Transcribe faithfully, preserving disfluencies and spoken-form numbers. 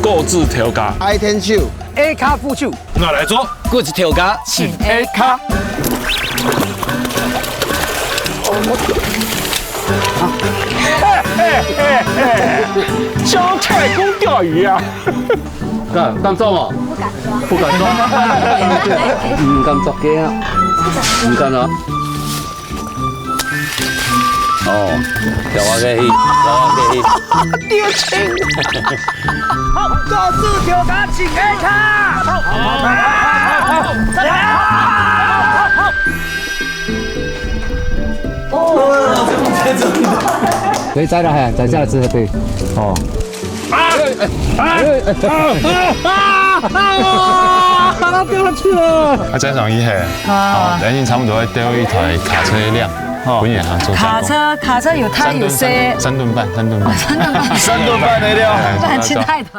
果子頭家，愛添手，A卡副手，我來做，果子頭家，請A卡。嘿嘿嘿嘿，姜太公釣魚啊！敢，敢做無？不敢做。不敢做。毋敢做个啊。毋敢啊。 哦，調下去，調下去。好，果子頭家請A卡。可以摘了，嘿，摘下來吃，對。哦。 啊！啊！啊！啊！啊！掉下去了。啊，再上一下。啊。哦，等於差不多愛釣一台卡車的量，哦。分佢通做加工。卡車，卡車有大有細。三噸，三噸半，三噸半。三噸半。三噸半的量。哎，不然騎太大。